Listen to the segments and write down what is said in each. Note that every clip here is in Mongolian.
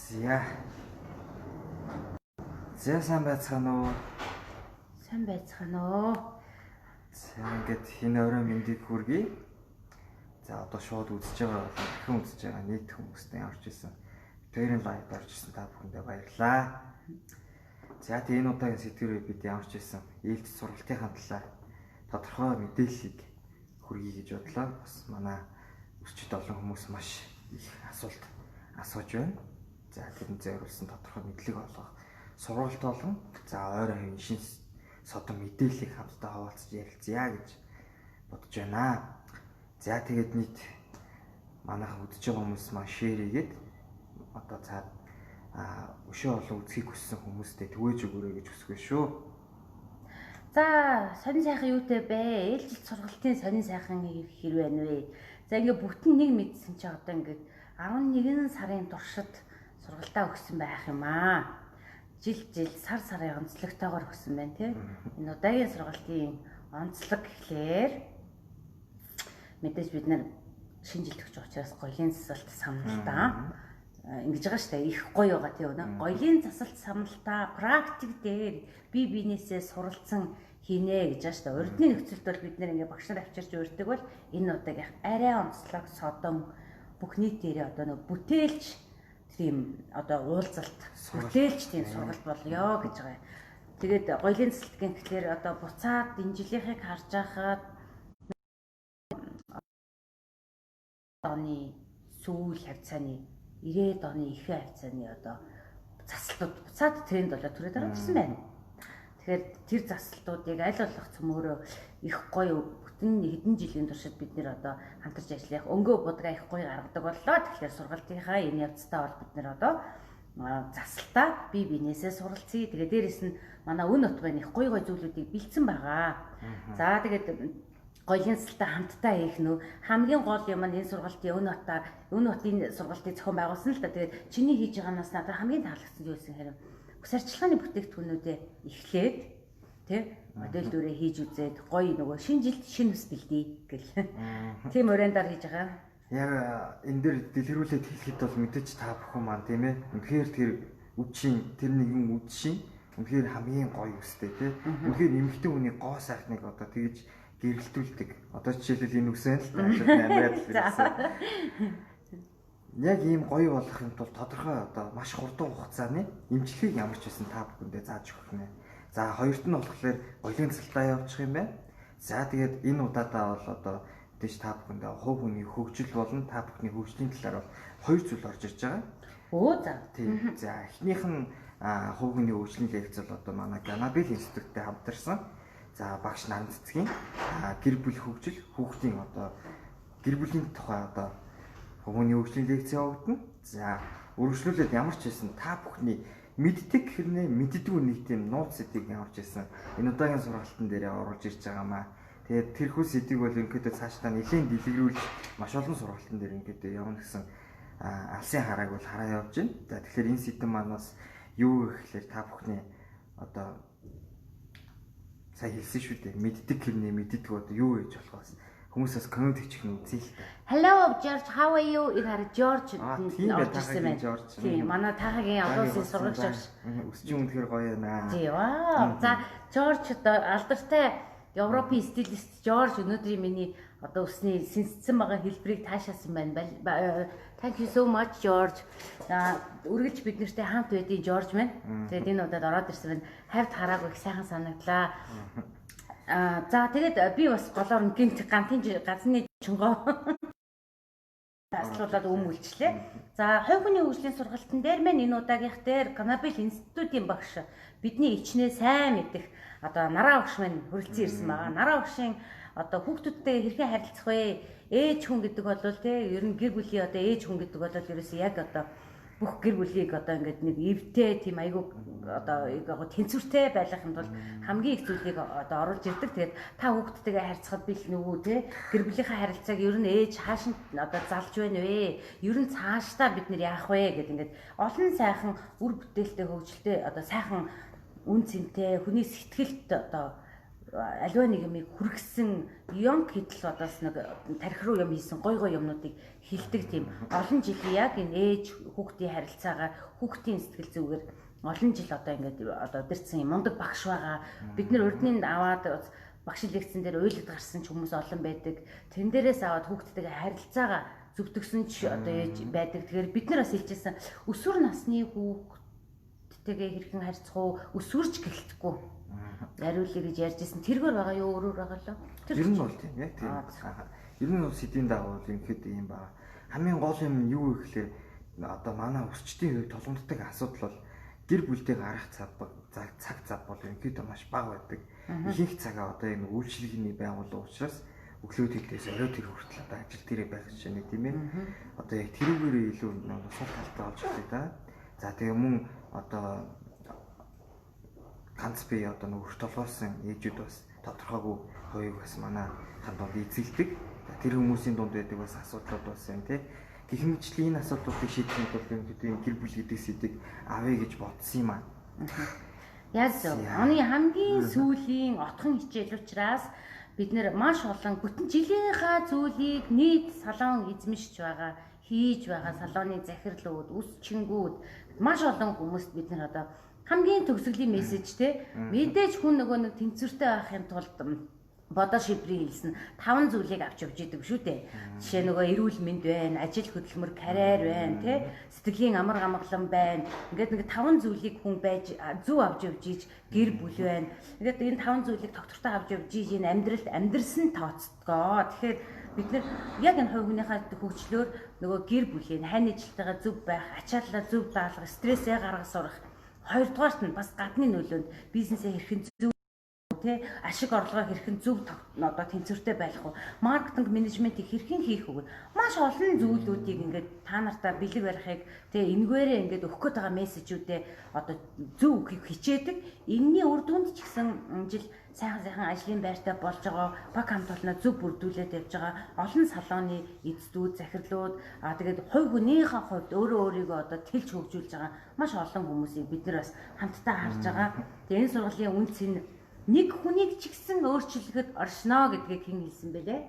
За. За, сайн байцгаана уу? Сайн байцгаана уу? За, ингээд энэ орой мэндийг хүргэе. За, одоо шууд үзэж байгаа болон дахин үзэж байгаа нийт хүмүүстээ орж исэн. Тэрийн live орж исэн та бүхэндээ баярлалаа. За, тэгээ энэ удаагийн сэдвээр бид ямар ч байсан ээлж сургалтынхаа талаар тодорхой мэдээллийг хүргэе гэж бодлоо. Бас манай өсчд олон хүмүүс маш их асуулт асууж байна. За, тэрэнд зориулсан тодорхой мэдлэг олгох сургалт болон за ойр хавийн шин содон мэдээллийг хамтдаа хаваалцаж ярилцъя гэж бодож байна. За, тэгээд нийт манайхан үзэж байгаа хүмүүс маань share хийгээд одоо цаад өшөө олон үзхийг хүссэн хүмүүстэй түгээж өгөөрэй гэж хүсгэй шүү. За, сонин сайхан юутай бэ? Ээлжилт сургалтын сонин сайхан хэр байна вэ? За, ингээ бүтэн нэг мэдсэн чи одоо ингээд 11 сарын туршид сургалтаа өгсөн байх юм аа. Жил жил сар сарын онцлогтойгоор өгсөн байна тий. Энэ удаагийн сургалтын онцлог гэхлээр мэдээж бид нар шинэ жил төгч учраас гоёлын засалт саналдаа ингэж байгаа штэ, их гоё байгаа тий өнөө. Гоёлын засалт саналтаа практик дээр бие биенээсээ суралцсан хийнэ гэж байгаа штэ. Урдны нөхцөлд бол бид нэр ингээ багш нар авчирч урьдаг бол энэ удаагийнх арай онцлог содон бүх нийтээрээ одоо нөө бүтээлч тийм одоо уулзалт бүтээлч тийм сургалт болёо гэж байгаа. Тэгээд гоёлын засалт гэхлээр одоо буцаад энэ жилийнхийг харж байхад оны сүүл хавцааны 90-ад оны ихэнх хавцааны одоо засалтууд буцаад тренд болоод түрээд орж ирсэн байна. Тэгэхээр тэр засалтуудыг аль болох цөмөөрөө их гоё бүтэн хэдэн жилийн туршид бид нэр одоо хамтарч ажиллах өнгөө будгаа их гоё гаргадаг боллоо. Тэгэхээр сургалтынхаа энэ явцдаа бол бид нэр одоо засалтаа бие биенээсээ суралцъя. Тэгээ дээрэс нь манай үн утгын их гоё гоё зүйлүүдийг бэлдсэн байгаа. За, тэгээд гоёлын засалтаа хамтдаа хийх нөө хамгийн гол юм нь энэ сургалтын өн отын сургалтыг зохион байгуулсан л да. Тэгээд чиний хийж байгаанаас надад хамгийн таалагдсан зүйл юм хэрэг ус арчилгааны бүтээгдэхүүнүүдээ эхлээд тий модель дүрээ хийж үзээд гоё нөгөө шинэ жилд шинэ ус бэлдээ гэл. Тийм урандаар хийж байгаа. Яг энэ дэр дэлгэрүүлээд хэлэхэд бол мэдээж та бүхэн маань тийм ээ үнэхээр тэр үдшийн тэр нэгэн үдшийн үнэхээр хамгийн гоё үстэй тий. Үнэхээр эмэгтэй хүний гоо сайхныг одоо тэгж гэрэлтүүлдэг. Одоо жишээлбэл энэ үсэн л та амиад л ирсэн. Яг ийм гоё болох юм тул тодорхой одоо маш хурдан хугацааны эмчилгээг ямар ч байсан та бүхэндээ зааж өгөх нэ. За, хоёрт нь болохоор гоёлын засалтаа явуучих юм байна. За, тэгээд энэ удаадаа бол одоо мэдээж та бүхэндээ хувь хүний хөгжил болон та бүхний хөгжлийн талаар бол хоёр зүйл орж ирж байгаа. Өө за. Тийм. За, эхнийх нь хувь хүний хөгжлийн лекц бол одоо манай Ганабел институттэй хамтарсан. За, багш Нан цэцгийн гэр бүл хөгжил, хүүхдийн одоо гэр бүлийн тухай одоо хүний хөгжлийн лекц явагдана. За, үргэлжлүүлээд ямар ч байсан та бүхний мэддэг хэрнээ мэддэггүй нэг тийм нууц сэдвийг ямар ч байсан энэ удаагийн сургалтын дээр оруулж ирж байгаамаа. Тэгээд тэрхүү сэдвийг бол ерөнхийдөө цаашдаа нэлээд дэлгэрүүлж маш олон сургалтын дээр ерөнхийдөө явна гэсэн алсын харааг бол хараа явж байна. За, тэгэхээр энэ сэдв маань бас юу гэхлээр та бүхний одоо сая хэлсэн шүү дээ. Мэддэг хэрнээ мэддэггүй одоо юу хийж болох вэ? Хүмүүс бас коммент хийчих нь үзье л та. Hello George, how are you? Энэ хараа George орж ирсэн байна. Тийм, манай тахагийн олон улсын сургагч багш. Өсчин үнэхээр гоё байна. Тийм. Вау. За, George одоо алдартай Европын стилист George өнөөдрийн миний одоо өсний сэнсцэн байгаа хэлбэрийг таашаасан байна. Thank you so much, George. Үргэлж бид нартай хамт байдгийн George маань. Тэгээд энэ удаад ороод ирсэн байна. Хавьд хараагүй их сайхан санагдлаа. За, тэгээд би бас голоор нь гинт гантын газны чонгоо аслуулаад өм үлчлээ. За, хувь хүний хөгжлийн сургалтын дээр мэн энэ удаагийнх дээр Канабел институтийн багш бидний ичнээ сайн мэдэх одоо Нараа багш маань хүрэлцэн ирсэн байгаа. Нараа багшийн одоо хүүхдүүдтэй хэрхэн харилцах вэ? Ээж хүн гэдэг бол тий ер нь гэр бүлийн одоо ээж хүн гэдэг бол ерөөсөө яг одоо бүх гэр бүлийг одоо ингээд нэг эвтэй тийм айгүй одоо яг тэнцвэртэй байлгахын тулд хамгийн их зүйлийг одоо оруулж ирдэг. Тэгээд та хүүхдтэйгээ харьцахад бил нүгүү те гэр бүлийнхээ харилцааг ер нь ээж хааш нь одоо залж байна вэ? Ер нь цаашдаа бид нэр яах вэ гэд ингээд олон сайхан үр бүтээлтэй хөгжилтэй одоо сайхан үн цэнтэй хүний сэтгэлд одоо аливаа нэг юмыг хүргэсэн ёнк хэдэл одоос нэг тархи руу юм хийсэн гой гой юмнуудыг хилдэг тийм олон жилийн яг энэ ээж хүүхдийн харилцаагаар хүүхдийн сэтгэл зүгээр олон жил одоо ингээд одоо удирдсан юм мундаг багш байгаа. Бид нэр урдны аваад багш лекцэн дээр уйлд гарсан ч хүмүүс олон байдаг. Тэн дээрээс аваад хүүхдтэйгээ харилцаагаа зөвтгсөн ч одоо ээж байдаг. Тэгэхээр бид нар бас хэлжсэн өсвөр насны хүүхдтэйгээ хэрхэн харьцах уу, өсвөрч гэлтэхгүй яриулъя гэж ярьж исэн. Тэргээр байгаа юу, өөрөөр байгаа лөө? Тэр нь бол тийм яг тийм. Ер нь бол сэдвийн дагуу ерөнхийдөө юм байна. Хамгийн гол юм нь юу вэ гэхлээр одоо манай өсчдийн хувьд тулгамддаг асуудал бол гэр бүлтэй гарах цаг зав бол ерөнхийдөө маш бага байдаг. Ихэнх цагаа одоо энэ үйлчилгээний байгууллага учраас өглөө тэдээс орой тэр хүртэл одоо ажил дээрээ байх жишээ нэг тийм ээ. Одоо яг тэрүүгээрээ илүү сул талтай болж байгаа да. За тэгээ мөн одоо ганц бие одоо нэг өрт толгойсон ээжүүд бас тодорхойгүй хувийг бас манай хан дунд эзэлдэг. Тэр хүмүүсийн дунд байдаг бас асуудлууд бас юм тий. Гэх мэтчлийн энэ асуудлуудыг шийдэхэд бол ерөнхийдөө гэр бүл гэдэг сэдвийг авъя гэж бодсон юм аа. Яг зөв. Оны хамгийн сүүлийн отхон хичээл учраас бид нэр маш олон бүтэн жилийнхаа зүйлийг нийт салон эзэмшиж байгаа, хийж байгаа салоны захирлууд, үсчингүүд маш олон хүмүүст бид нар одоо хамгийн төгсгөлийн мессеж те мэдээж хүн нөгөө нэг тэнцвэртэй байхын тулд бодоо шибрийн хэлсэн 5 зүйлийг авч явж идэг шүү дээ. Жишээ нөгөө эрүүл мэнд байна, ажил хөдөлмөр, карьер байна, тэ сэтгэлийн амар амгалан байна. Ингээд нэг 5 зүйлийг хүн байж зөв авч явж иж гэр бүл байна. Ингээд энэ 5 зүйлийг тогтвортой авч явж иж энэ амьдралд амьдрсан тооцдгоо. Тэгэхээр бид нар яг энэ хувь хүнийхээ хөгжлөөр нөгөө гэр бүлийн хань ижилтэйгээ зөв байх, ачааллаа зөв даалгах, стрессээ гаргах сурах. Хоёрдугаарт нь бас гадны нөлөөнд бизнесээ хэрхэн зөв тэ ашиг орлогоо хэрхэн зөв одоо тэнцвэртэй байх вэ? Маркетинг менежментийг хэрхэн хийх вэ? Маш олон зүйлүүдийг ингээд та нартаа бэлэг барихыг тэ энэгээрээ ингээд өгөх гээд байгаа мессежүүдээ одоо зөв өгөхийг хичээдэг. Энийний үр дүнд ч гэсэн жил сайхан сайхан ажлын байртай болж байгаа, баг хамт олноо зөв бүрдүүлээд явж байгаа олон салоны эздүүд, захирлууд тэгээд хувь хүнийхээ хувьд өөрөө өөрийгөө одоо тэлж хөгжүүлж байгаа маш олон хүмүүсийг бид нар бас хамтдаа харж байгаа. Тэгээд энэ сургаалын үнц нь нэг хүнийг ч гэсэн өөрчлөхөд оршноо гэдгийг хэн хэлсэн бэлээ?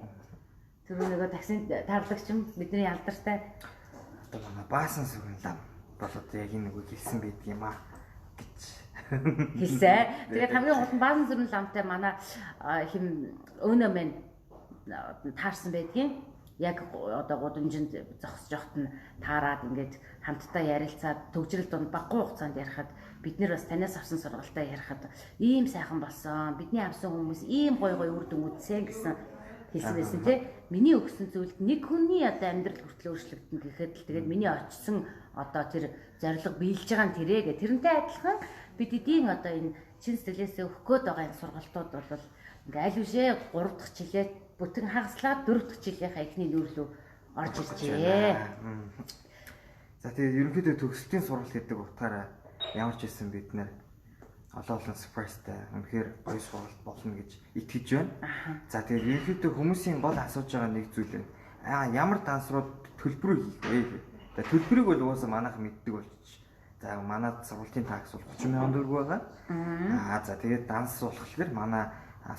Тэр нөгөө таксинд таарлагч юм бидний алдартай одоо манай баасан сүгэн лам бол одоо яг энэ үгийг хэлсэн байдаг юм аа гэж хэлсэн. Тэгээд хамгийн гол нь баасан сүгэн ламтай манай хим өөнөө мэн таарсан байдгийн. Яг одоо гудамжинд зогсож явахт нь таарад ингээд хамтдаа ярилцаад төгжрөл дунд баггүй хугацаанд ярихад бид нэр бас танаас авсан сургалтаа ярихад ийм сайхан болсон. Бидний авсан хүмүүс ийм гой гой үр дүн үзсэн гэсэн хэлсэн байсан тий. Миний өгсөн зүйлд нэг хүний одоо амьдрал хүртэл өөрчлөгдөн гэхэд л тэгээд миний очсон одоо тэр зорилго биелж байгаа нь тэрэ гэ. Тэрнтэй адилхан бид эдийн одоо энэ чин сэтгэлээсээ өгөх гээд байгаа энэ сургалтууд бол ингээ аль бишээ 3 дахь жилээ бүтэн хагаслаад 4 дахь жилийнхаа эхний нүүрлүү орж иржээ. За тэгээд ерөнхийдөө төгсөлтийн сургалт гэдэг утгаараа ямар ч байсан бид нэр олон олон surprise-тай үнэхээр гоё сургалт болно гэж итгэж байна. За тэгээд ерөнхийдөө хүмүүсийн гол асууж байгаа нэг зүйл нь ямар дансрууд төлбөрөө хийх вэ гэх. За төлбөрийг бол угаасаа манайх мэддэг болчих. За манай сургалтын такс бол 30,000 төгрөг байгаа. За тэгээд данс болохоор манай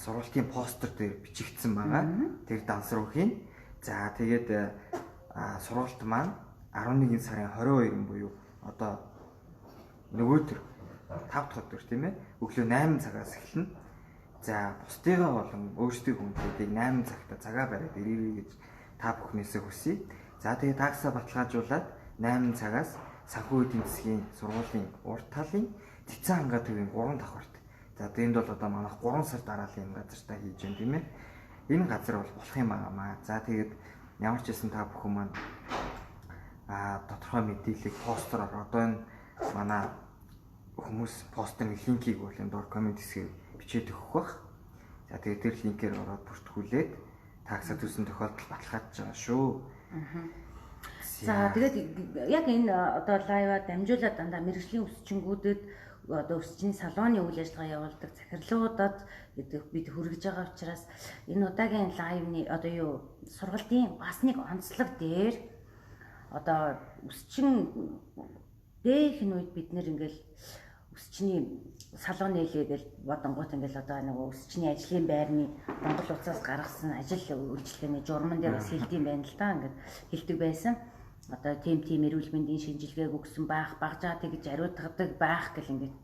сургалтын постэр дээр бичигдсэн байгаа. Тэр данс руу хийн. За тэгээд сургалт маань 11 сарын 22 буюу одоо нөгөөдөр 5 дахь өдөр тийм ээ. Өглөө 8 цагаас эхэлнэ. За бусдыгаа болон өөрсдийн хүмүүстийг 8 цагта цагаа бариад ирээрэй гэж та бүхнээсээ хүсье. За тэгээд таксаа баталгаажуулаад 8 цагаас санхүү эдийн засгийн сургуулийн урд талын Цэцэн хангаа төвийн 3 давхарт. За энд бол одоо манайх 3 сар дараалал юм газартаа хийж байна тийм ээ. Энэ газар бол болох юм байгаамаа. За тэгээд ямар ч байсан та бүхэн маань тодорхой мэдээллийг постероор одоо энэ манай хүмүүс постерын линкийг бол энэ доор коммент хэсгээр бичээд өгөх бах. За тэгээд тэр линкээр ороод бүртгүүлээд такса төлсөн тохиолдолд баталгаажж байгаа шүү. За тэгээд яг энэ одоо лайваа дамжуулаад дандаа мэрэгжлийн өсчингүүдэд одоо өсчний салоны үйл ажиллагаа явуулдаг захирлуудад бид хүргэж байгаа учраас энэ удаагийн лайвны одоо юу сургалтын бас нэг онцлог дээр одоо өсчин дээхэн үед бид нэр ингээл өсчний салон нээлээ бодонгууд ингээл одоо нэг өсчний ажлын байрны Монгол улсаас гаргасан ажил үйлчилгээний журман дээр бас хэлдэм байна л да. Ингээд хэлдэг байсан. Одоо тийм эрүүл мэндийн шинжилгээг өгсөн байх, багжаа тэгж ариутгадаг байх гэл ингээд.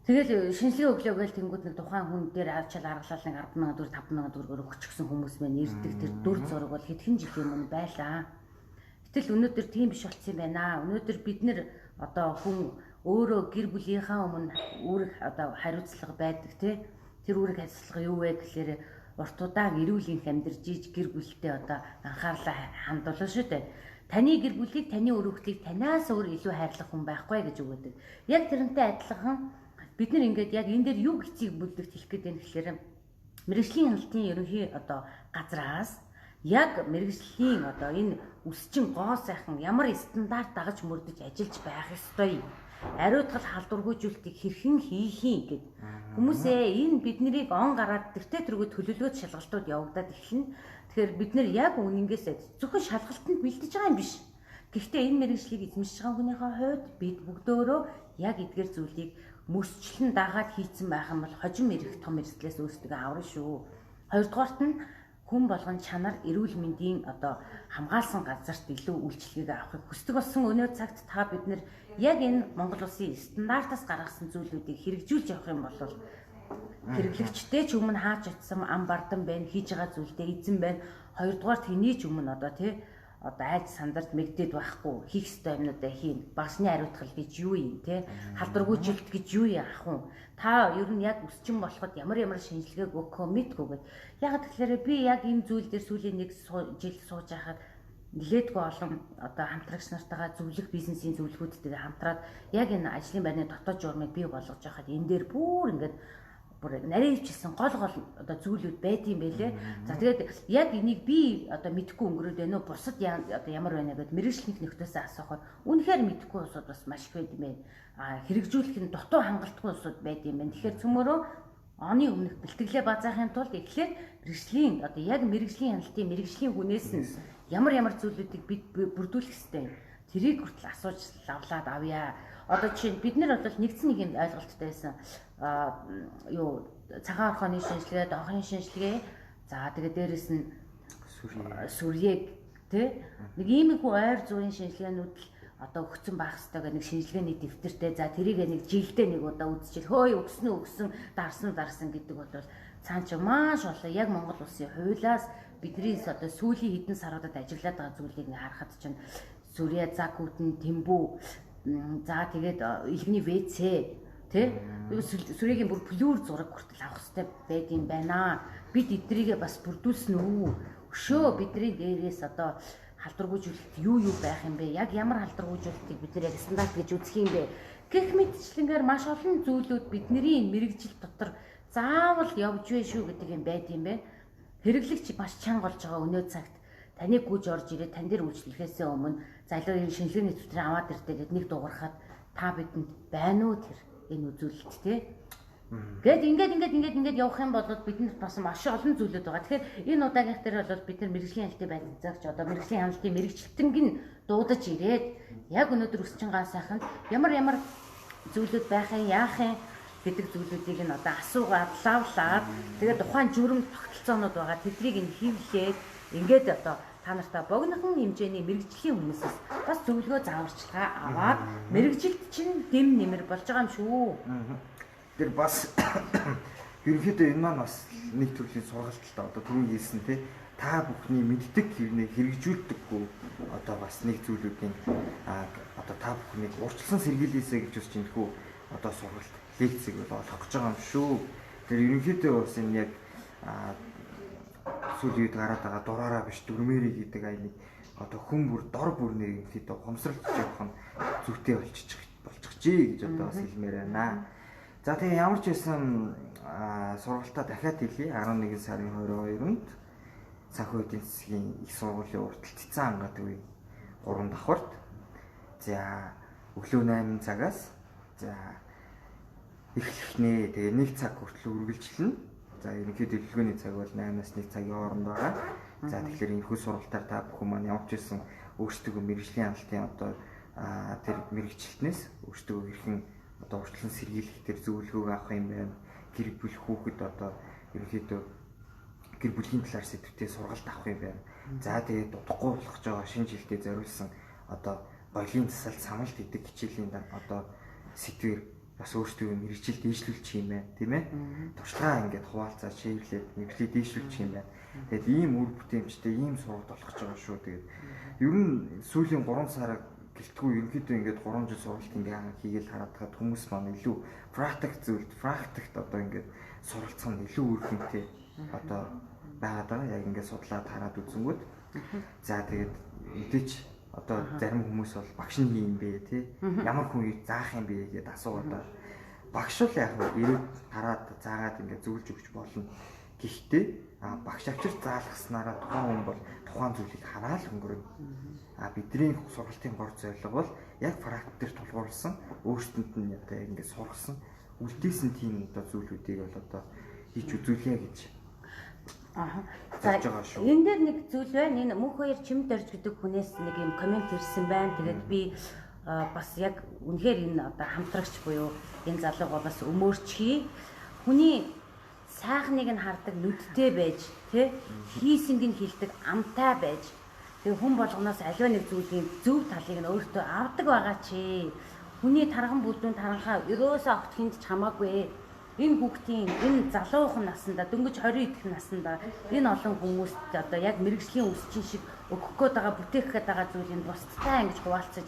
Тэгэл шинжилгээ өглөө гээл тэнгууд нэг тухайн хүн дээр авчаал аргалал нэг 10,000 төгрөг 5,000 төгрөгөөр өгчихсөн хүмүүс мэн ирдэг. Тэр дүр зураг бол хэдхэн жилийн өмнө байлаа. Гэтэл өнөөдөр тийм биш болсон юм байна. Өнөөдөр бид нэр одоо хүн өөрөө гэр бүлийнхаа өмнө үүрэг одоо хариуцлага байдаг тий. Тэр үүрэг хариуцлага юу вэ гэхээр урт удаан эрүүл энх амьдарч иж гэр бүлтэй одоо анхаарлаа хандуулна шүү дээ. Таны гэр бүлийг, таны өрөвдлийг танаас өөр илүү хайрлах хүн байхгүй гэж өгöd. Яг тэрнтэй адилхан бид нар ингээд яг энэ дээр юу эцэг бүлдэгт хэлэх гээд байна гэхээр мэргэжлийн хяналтын ерөнхий одоо газраас яг мэргэжлийн одоо энэ өсчин гоо сайхан ямар стандарт дагаж мөрдөж ажиллаж байх ёстой. Ариутгал халдваргүйжүүлэлтийг хэрхэн хийх юм гэд. Хүмүүсээ энэ биднийг он гараад тэртээ тэргүй төлөвлөгөөд шалгалтууд явагдаад эхэлнэ. Тэгэхээр бид нэр яг үнэнгээсээ зөвхөн шалгалтанд бэлдэж байгаа юм биш. Гэхдээ энэ мэргэжлийг эзэмшиж байгаа хүнийхээ хувьд бид бүгдөөрөө яг эдгээр зүйлийг мөсчлэн дагаад хийцэн байх юм бол хожим ирэх том эрсдлээс өөрсдөө аварна шүү. Хоёрдугаарт нь хүн болгон чанар эрүүл мэндийн одоо хамгаалсан газарт илүү үйлчилгээг авахыг хүсдэг болсон өнөө цагт та бид нэр яг энэ Монгол улсын стандартаас гаргасан зүйлүүдийг хэрэгжүүлж явах юм бол хэрэглэгчтэй ч өмнө хаач очсон ам бардан байна, хийж байгаа зүйлдээ эзэн байна. Хоёрдугаар тэний ч өмнө одоо тий одоо айд сандарт мэгдээд байхгүй хийх ёстой юмнуудаа хийн. Багсны ариутгал гэж юу юм те? Халдваргүйжилт гэж юу юм ах уу? Та ер нь яг өсчин болоход ямар ямар шинжилгээг өгөхөө мэдгүй гэд. Яг тэгэхээр би яг энэ зүйл дээр сүүлийн нэг жил сууж байхад нилээдгүй олон одоо хамтрагч нартайгаа зөвлөх бизнесийн зөвлөгөөдтэйгээ хамтраад яг энэ ажлын байрны дотоод журмыг бий болгож байхад энэ дээр бүр ингээд бүр нарийн хвчилсэн гол гол одоо зүйлүүд байдсан байлээ. За тэгээд яг энийг би одоо мэдэхгүй өнгөрөөд байна уу? Бусад одоо ямар байна гэд мэргэжлэнх нөхдөсөө асуухад үнэхээр мэдэхгүй улсууд бас маш их байд юм байна. А хэрэгжүүлэх нь дутуу хангалтгүй улсууд байд юм байна. Тэгэхээр цөмөрөө оны өмнөх бэлтгэлээ базаахын тулд эхлээд мэргэжлийн одоо яг мэргэжлийн хяналтын мэргэжлийн хүнээс нь ямар ямар зүйлүүдийг бид бүрдүүлэх ёстой юм. Тэрийг хүртэл асууж лавлаад авъя. Одоо жишээ нь бид нар бол нэгдсэн нэг юм ойлголттой байсан. Юу цагаан орхооны шинжилгээ, доохны шинжилгээ. За тэгээ дээрэс нь сүрьеэг тий нэг иймэрхүү ойр зуурын шинжилгээнүүд л одоо өгцөн байх ёстой гэх нэг шинжилгээний дэвтэртэй. За тэрийг нэг жилдээ нэг удаа үзчихэл хөөе өгсөн үү өгсөн, дарсан уу дарсан гэдэг бол цаан чи маш олон яг Монгол улсын хуулиас бидний одоо сүүлийн хэдэн саруудад ажиглаад байгаа зүйлийг ингээ харахад чинь сүрье, зак үтэн, тэмбүү, за тэгээд илгэний ВЦ тий сүрьегийн бүр плюр зураг хүртэл авах хэрэгтэй байд юм байна. Бид эдрийгээ бас бүрдүүлсэн үү? Өшөө бидний дээрээс одоо халдваргүйжүүлэлт юу юу байх юм бэ? Яг ямар халдваргүйжүүлэлтийг бид нэр яг стандарт гэж үзэх юм бэ? Гэх мэтчлэнгээр маш олон зүйлүүд бидний мэрэгжил дотор заавал явж вэ шүү гэдэг юм байд юм байна. Хэрэглэгч маш чанга болж байгаа өнөө цагт таныг гүйж орж ирээд тань дээр үйлчлэхээсээ өмнө залуу энэ шинжилгээний дэвтрийг аваад ирдэ гэд нэг дуурахад та бидэнд байна уу тэр энэ үзүүлэлт те. Гэт ингээд ингээд ингээд ингээд явах юм бол бидэнд бас маш олон зүйлүүд байгаа. Тэгэхээр энэ удаагийнх дээр бол бид нар мэргэжлийн хяналтын байцаагч одоо мэргэжлийн хяналтын мэргэжилтэнг нь дуудаж ирээд яг өнөөдөр өсчин ган сайханд ямар ямар зүйлүүд байх юм, яах юм гэдэг зүйлүүдийг нь одоо асуугаад лавлаад тэгээд тухайн журам тогтолцоонууд байгаа. Тэдрийг нь хевлээд ингээд одоо та нартаа богинохон хэмжээний мэргэжлийн хүмүүсээс бас зөвлөгөө зааварчилгаа аваад мэргэжилт чинь дэм нэмэр болж байгаа юм шүү. Тэр бас ерөнхийдөө энэ маань бас нэг төрлийн сургалт л та одоо түрүүн хэлсэн те та бүхний мэддэг хэрнээ хэрэгжүүлдэггүй одоо бас нэг зүйлүүдийн одоо та бүхнийг урьдчилан сэргийлээсэй гэж бас жинхүү одоо сургалт лекцийг бол олох гэж байгаа юм шүү. Тэр ерөнхийдөө бас энэ яг сүүлийн үед гараад байгаа дураараа биш дүрмээрээ гэдэг аяны одоо хүн бүр дор бүрнээр ерөнхийдөө ухамсарлаж явах нь зүйтэй болчихжээ гэж одоо бас хэлмээр байна. За тэгээ ямар ч байсан сургалтаа дахиад хэлье. 11 сарын 22-нд санхүү эдийн засгийн их сургуулийн урталт цэцэн ангаа төвийн 3 давхарт за өглөө 8 цагаас за эхлэх нэ. Тэгээ 1 цаг хүртэл үргэлжлэнэ. За ерөнхийдөө төлөвлөгөөний цаг бол 8-аас 1 цагийн хооронд байгаа. За тэгэхээр энэхүү сургалтаар та бүхэн маань ямар ч байсан өөрсдөө мэргэжлийн хяналтын одоо тэр мэргэжилтнээс өөрсдөө хэрхэн одоо урьдчилан сэргийлэх төр зөвлөгөөг авах юм байна. Гэр бүл хүүхэд одоо ерөнхийдөө гэр бүлийн талаар сэдвтэй сургалт авах юм байна. За тэгээд удахгүй болох гэж байгаа шинэ жилдээ зориулсан одоо гоёлын засалт самалт гэдэг хичээлийн одоо сэдвэр бас өөрсдөө мэргэжил дээшлүүлчих юм байна, тийм ээ. Туршлагаа ингээд хуваалцаад шеэрлээд мэргэжлээ дээшлүүлчих юм байна. Тэгээд ийм үр бүтээмжтэй ийм сургалт болох гэж байгаа шүү. Тэгээд ер нь сүүлийн 3 сараа гэлтгүй ерөнхийдөө ингээд 3 жил сургалт ингээд хийгээл хараад тахад хүмүүс маань илүү практик зүйлд практикт одоо ингээд суралцах нь илүү үр дүнтэй одоо байгаад байгаа. Яг ингээд судлаад хараад үзэнгүүт. За тэгээд мэдээч одоо зарим хүмүүс бол багш нь хий юм бэ тий? Ямар хүн заах юм бэ гэдээ асуугаад байгаа. Багш бол яг ирээд хараад заагаад ингээд зөвлөж өгч болно. Гэхдээ багш авчир заалгаснараа тухайн хүн бол тухайн зүйлийг хараал өнгөрнө. А бидний сургалтын гол зорилго бол яг практик дээр тулгуурласан өөрсдөнд нь одоо яг ингээд сургасан үлдээсэн тийм одоо зүйлүүдийг бол одоо хийж үзүүлье гэж. Аха. За энэ дээр нэг зүйл байна. Энэ мөнх хоёр чимд дорж гэдэг хүнээс нэг юм комент ирсэн байна. Тэгээд би бас яг үнэхээр энэ одоо хамтрагч буюу энэ залуугаа бас өмөөрчихье. Хүний сайхныг нь хардаг нүдтэй байж, тэ хийсэнг нь хилдэг амтай байж. Тэгээ хүн болгоноос аливаа нэг зүйлийн зөв талыг нь өөртөө авдаг байгаа чи. Хүний тарган бүлдүүн таранхаа ерөөсөө огт хүнд ч хамаагүй. Энэ хүүхдийн энэ залуухан наснда дөнгөж 20 идэх наснда энэ олон хүмүүст одоо яг мэрэгжлийн өсчин шиг өгөх гээд байгаа бүтээх гээд байгаа зүйлийг бусдтай ингэж хуваалцаж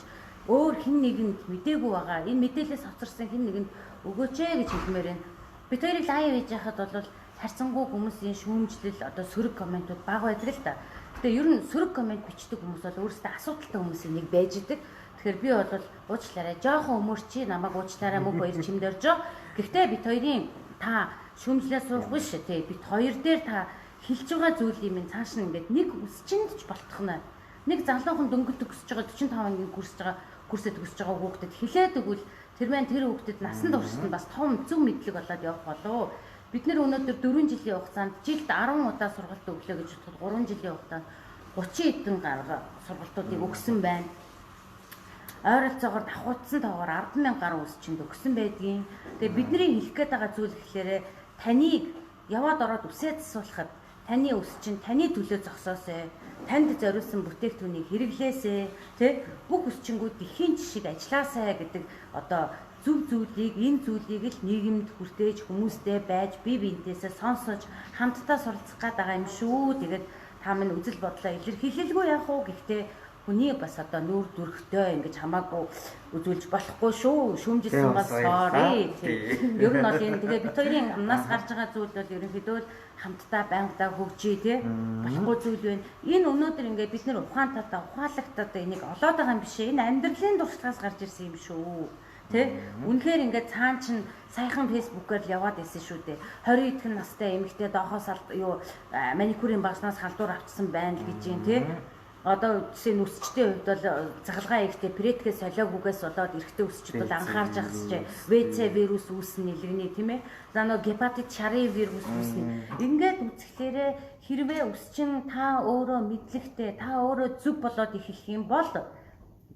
өөр хэн нэгэнд мдээгүй байгаа. Энэ мэдээлэлээс хоцорсон хэн нэгэнд өгөөч ээ гэж хэлмээр байна. Бид хоёрыг лайв хийж яхад бол харьцангуй хүмүүсийн шүүмжлэл одоо сөрөг комментууд бага байдаг л та. Гэтэ ер нь сөрөг коммент бичдэг хүмүүс бол өөрсдөө асуудалтай хүмүүсийн нэг байж идэг. Тэгэхээр би бол уучлаарай, жоохон өмөрчи, намайг уучлаарай мөнх хоёр чимд оржоо. Гэхдээ бид хоёрын та шүүмжлээ суух биш тий. Бид хоёр дээр та хэлж байгаа зүйлийн минь цааш нь ингээд нэг өсчинд ч болтгоно. Нэг залуухан дөнгөж төгсөж байгаа 45 ангийн курсж байгаа курсээ төгсөж байгаа хүүхдэд хэлээд өгвөл тэр маань тэр хүүхдэд насан туршид нь бас том зөв мэдлэг болоод явах болов. Бид нэр өнөөдөр 4 жилийн хугацаанд жилд 10 удаа сургалт өглөө гэж бодоход 3 жилийн хугацаанд 30 хэдэн гаруй сургалтуудыг өгсөн байна. Ойролцоогоор давхуутсан тоогоор 10,000 гаруй өсчинд өгсөн байдгийн. Тэгээ бидний хэлэх гээд байгаа зүйл гэхлээрэ таныг яваад ороод үсээ засуулахад таны өс чинь таны төлөө зогсоосэй. Танд зориулсан бүтээгдэхүүнийг хэрэглээсэй, тэ бүх өсчингүүд дэлхийн жишг ажиллаасай гэдэг одоо зөв зүйлийг энэ зүйлийг л нийгэмд хүртээж хүмүүстэй байж бие биентэйсээ сонсож хамтдаа суралцах гээд байгаа юм шүү. Тэгээд та минь үзэл бодлоо илэрхийлэлгүй яах вэ? Гэхдээ хүний бас одоо нүүр дүрхтэй ингэж хамаагүй үзүүлж болохгүй шүү. Шүүмжилсэн бол sorry. Ер нь бол энэ тэгээ бид хоёрын амнаас гарч байгаа зүйл бол ерөнхийдөө л хамтдаа байнгадаа хөгжий тий. Болохгүй зүйл байна. Энэ өнөөдөр ингээ бид нэр ухаантайдаа ухаалагдтайдаа энийг олоод байгаа юм биш ээ. Энэ амьдралын туршлагаас гарч ирсэн юм шүү. Тэ? Үнэхээр ингээд цаан чин саяхан фэйсбүүкээр л яваад байсан шүү дээ. 20 идэх настай эмэгтэй доохоос юу маникюрын багснаас халдвар авчихсан байна л гэж юм тий. Одоо жишээ нь өсчдийн хувьд бол захалгаа ихтэй преткээ солиогүйгээс болоод эрэгтэй өсчд бол анхаарч ахсаж ВЦ вирус үүснэ нэлэгний тийм ээ. За нөгөө гепатит шарын вирус үүснэ. Ингээд үзэхлээрээ хэрвээ өсчин та өөрөө мэдлэгтэй, та өөрөө зөв болоод эхлэх юм бол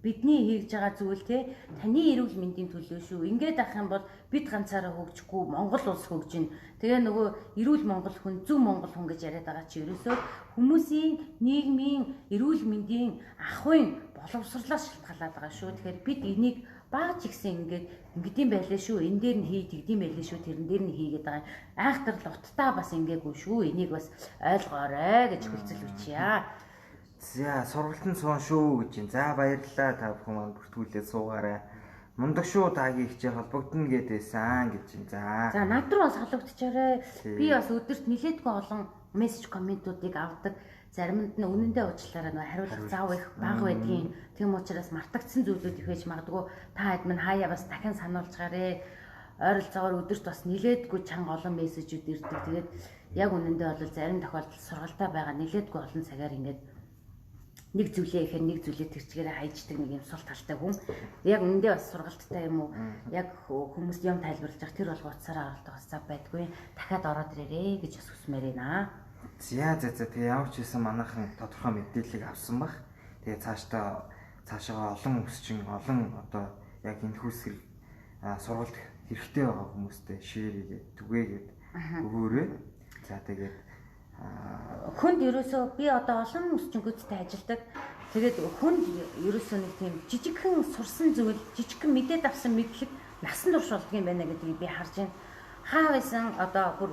бидний хийж байгаа зүйл те таны эрүүл мэндийн төлөө шүү. Ингээд ах юм бол бид ганцаараа хөгжихгүй Монгол улс хөгжинэ. Тэгээ нөгөө эрүүл Монгол хүн, зөв Монгол хүн гэж яриад байгаа чи ерөөсөө хүмүүсийн нийгмийн эрүүл мэндийн ахуйн боловсрлоос шалтгаалаад байгаа шүү. Тэгэхээр бид энийг бааж игсэн ингээд ингэдэм байлээ шүү. Энэ дээр нь хий, тэгдэм байлээ шүү. Тэрэн дээр нь хийгээд байгаа. Айхтар луттай бас ингээгүй шүү. Энийг бас ойлгоорой гэж хүлцэл өчье. За сургалтанд суун шүү гэж байна. За баярлалаа та бүхэн маань бүртгүүлээд суугаарай. Мундаг шүү таагийн хичээл холбогдно гэдээсэн гэж байна. За. За над руу бас холбогдчихоорой. Би бас өдөрт нилээдгүй олон мессеж комментуудыг авдаг. Заримд нь үнэндээ уучлаарай нөө хариулах зав их бага байдгийн. Тийм учраас мартагдсан зүйлүүд их байж магадгүй. Та хэд минь хаяа бас дахин сануулжгаарэ. Ойролцоогоор өдөрт бас нилээдгүй чанга олон мессежүүд ирдэг. Тэгээд яг үнэндээ бол зарим тохиолдолд сургалтаа байгаа нилээдгүй олон цагаар ингээд нэг зүйлээ ихээр нэг зүйлээ тэр чигээрээ хайждаг нэг юм сул талтай хүн. Яг үнэндээ бас сургалттай юм уу? Яг хүмүүс юм тайлбарлаж явах тэр болго утсаараа оролдох бас зав байдгүй. Дахиад ороод ирээрээ гэж бас хүсмээр байна. За за за тэгээ ямар ч байсан манайхан тодорхой мэдээллийг авсан бах. Тэгээ цаашдаа цаашаа олон өсчин олон одоо яг энэ хүү сэрэг сургалт хэрэгтэй байгаа хүмүүстээ share хийгээд түгээгээд өгөөрэй. За тэгээд хүнд ерөөсөө би одоо олон өсчөнгүүдтэй ажилладаг. Тэгээд хүнд ерөөсөө нэг тийм жижигхэн сурсан зүйл, жижигхэн мэдээд авсан мэдлэг насан турш болдго юм байна гэдгийг би харж байна. Хаа байсан одоо бүр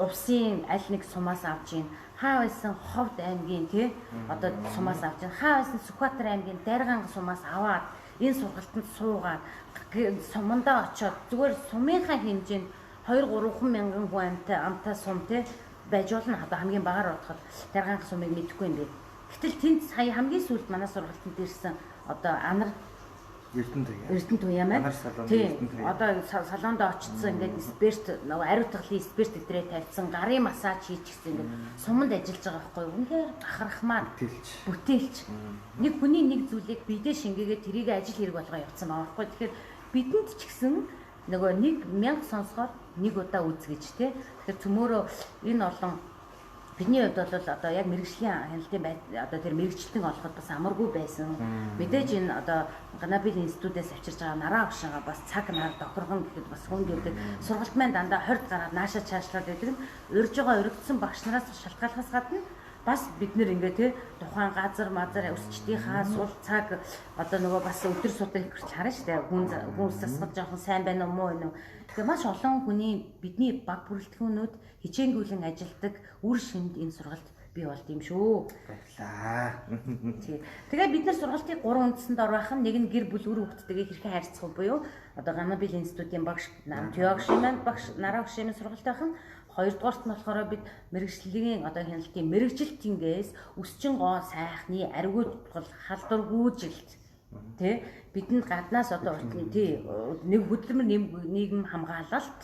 увсын аль нэг сумаас авч ийн, хаа байсан Ховд аймгийн тий одоо сумаас авч ийн, хаа байсан Сүхбаатар аймгийн Даргаан сумаас аваад энэ сургалтанд суугаад сумандаа очиод зүгээр сумынхаа хэмжээнд 2-3 мянган хүн амтай сум тий байж болно. Одоо хамгийн багаар бодоход Даргаан сумыг мэдэхгүй юм бэ. Гэтэл тэнд сая хамгийн сүүлд манай сургалтанд ирсэн одоо анар Эрдэнэ туяа маань. Тийм. Одоо салонд очсон ингээд спирт нөгөө ариутгалын спирт өдрөө тавьсан, гарын массаж хийчихсэн ингээд суманд ажиллаж байгаа байхгүй юу? Үнэхээр бахархмаар бүтээлч. Нэг хүний нэг зүйлийг бидээ шингээгээд тэрийг ажил хэрэг болгоо явцсан байгаа байхгүй юу? Тэгэхээр бидэнд ч гэсэн нөгөө нэг 1000 сонсохоор нэг удаа үз гэж тий. Тэгэхээр цөмөөрөө энэ олон бидний хувьд бол одоо яг мэрэгжлийн хяналтын одоо тэр мэрэгчлэн олоход бас амаргүй байсан. Мэдээж энэ одоо Ганабил институтээс авчирж байгаа нараа огшингаа бас цаг нар тохиргон гэхэд бас хүнд байдаг. Сургалт маань дандаа 20 гараад нааша чаашлаад байдаг нь урьж байгаа өргөдсөн багш нараас шалтгааллахаас гадна бас бид нэр ингээ тий тухайн газар мазар өсчдийнхаа сул цаг одоо нөгөө бас өдөр судар их хүртэл харна шүү дээ. Хүн засгал жоохон сайн байна уу муу байна уу. Тэгэхээр маш олон хүний бидний баг бүрэлдэхүүнүүд хичээнгүйлэн ажилдаг үр шимд энэ сургалт бий болд юм шүү. Баярлаа. Тий. Тэгээ бид нар сургалтыг 3 үндсэнд оруулах нь нэг нь гэр бүл үр хөвгттэйгээ хэрхэн харьцах вэ буюу одоо Ганабил институтын багш Намтёг шимэн багш Нараг шимэн сургалт байх нь. Хоёрдугаарт нь болохоор бид мэрэгжлийн одоо хяналтын мэрэгжилтингээс өсчин гоо сайхны ариугуутгал халдваргүйжилт тий бидэнд гаднаас одоо тий нэг хөдөлмөр нийгэм хамгаалалт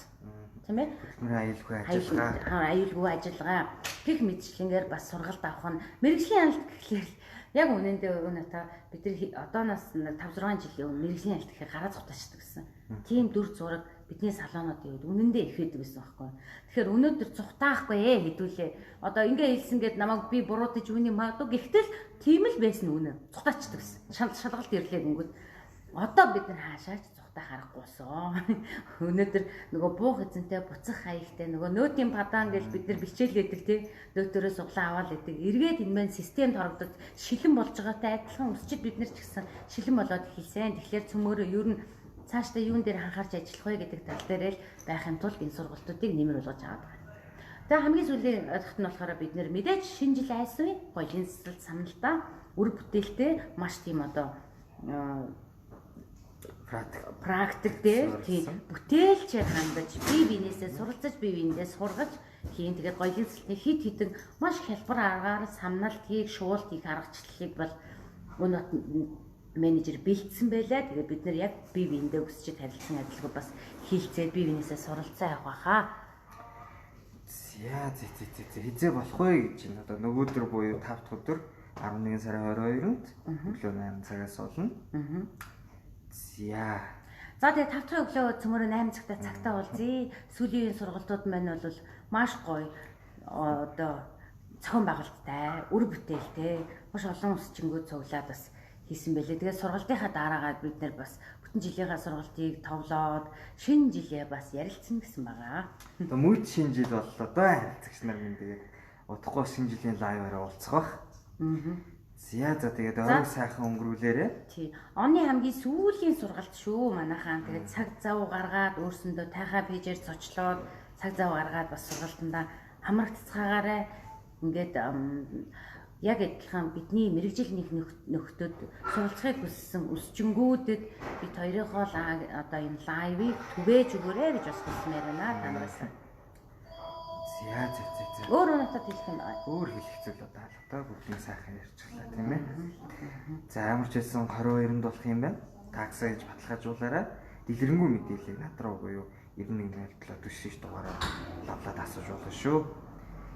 тийм ээ хөдөлмөрийн аюулгүй ажиллагаа аюулгүй ажиллагаа гэх мэтчлэнгээр бас сургалт авах нь мэрэгжлийн хяналт гэхлээр яг үнэндээ өнөөдөр бид нар одооноос 5 6 жилийн өмнө мэрэгжлийн хяналт гэхээр гараа зутаачдаг гэсэн. Тийм дүр зураг бидний салоонуудын үед үнэндээ их байдаг гэсэн байхгүй. Тэгэхээр өнөөдөр цухтаахгүй хэдүүлээ. Одоо ингээ хэлсэн гээд намайг би буруудаж үүний магадгүй. Гэхдээ л тийм л байсан үнэ. Цухтаачдаг гэсэн. Шалгалт ирлээ гингүүд. Одоо бид нар хаашаач цухтаа харахгүй болсон. Өнөөдөр нөгөө буух эзэнтэй буцах хаягтай нөгөө нөөтийн падаан гэж бид нар бичээлээдэг тий. Нөөтөрөө суглаа аваад идэг. Эргээд энэ мэн системд хорогдод шилэн болж байгаатай адилхан өсчид бид нар ч гэсэн шилэн болоод эхэлсэн. Тэгэхээр цөмөөрөө ер нь цаашдаа юун дээр анхаарч ажиллах вэ гэдэг тал дээр л байхын тулд энэ сургалтуудыг нэмэр болгож аваад байна. За хамгийн сүүлийн ойлголт нь болохоор бид нэр мэдээж шинэ жил айсан үе гоёлын цэцэлт самналдаа үр бүтээлтэй маш тийм одоо практик дээр тийм бүтээлчээр хандаж бие биенээсээ суралцаж бие биендээ сургаж хийн. Тэгээд гоёлын цэцэлтний хит хитэн маш хялбар аргаар самналт хийх, шуулт хийх аргачлалыг бол өнөөдөр менежер бэлдсэн байлаа. Тэгээд бид нэр яг бие биендээ өсчид харилцан адилгүй бас хийлцээд бие биенээсээ суралцаа явах байхаа. За зэ зэ зэ хизээ болох вэ гэж байна. Одоо нөгөөдөр буюу 5 дахь өдөр 11 сарын 22-нд өглөө 8 цагаас болно. За. За тэгээд 5 дахь өглөө цөмөрөө 8 цагта цагтаа уулзъя. Сүүлийн үеийн сургалтууд маань бол маш гоё одоо зохион байгуулалттай, үр бүтээлтэй, маш олон өсчингүүд цуглаад бас хийсэн байлээ. Тэгээд сургалтынхаа дараагаар бид нэр бас бүтэн жилийнхаа сургалтыг товлоод шинэ жилээ бас ярилцсан гэсэн байгаа. Одоо мөч шинэ жил боллоо доо харилцагч нар минь тэгээд удахгүй шинэ жилийн лайваараа уулзах бах. За за тэгээд орой сайхан өнгөрүүлээрэ. Тий. Оны хамгийн сүүлийн сургалт шүү манайхаа. Тэгээд цаг зав гаргаад өөрсөндөө тайхаа пэйжээр зочлоод цаг зав гаргаад бас сургалтандаа хамрагдцгаагаарай. Ингээд яг адилхан бидний мэрэгжил нэг нөхдөд суралцахыг хүссэн өсчөнгүүдэд бид хоёрынхоо одоо энэ лайвыг түгээж өгөөрэй гэж бас хүсмээр байна та нараас. За за за за. Өөр өнөөдөр хэлэх юм байна. Өөр хэлэх зүйл одоо алга бүгдийг сайхан ярьчихлаа тийм ээ. За ямар ч байсан 22-нд болох юм байна. Такса гэж баталгаажуулаарай. Дэлгэрэнгүй мэдээллийг над руу буюу 91 07 49 дугаараар лавлаад асууж болно шүү.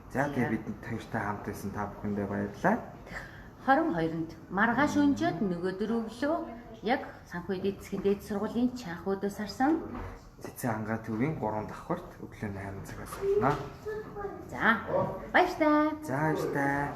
За тэгээ бид хоёртой хамт байсан та бүхэндээ баярлалаа. 22-нд маргааш өнжөөд нөгөөдөр өглөө яг санхүү эдийн засгийн дээд сургуулийн чанх өөдөөс харсан Цэцэн ангаа төвийн 3 давхарт өглөө 8 цагаас болно. За баяртай. За баяртай.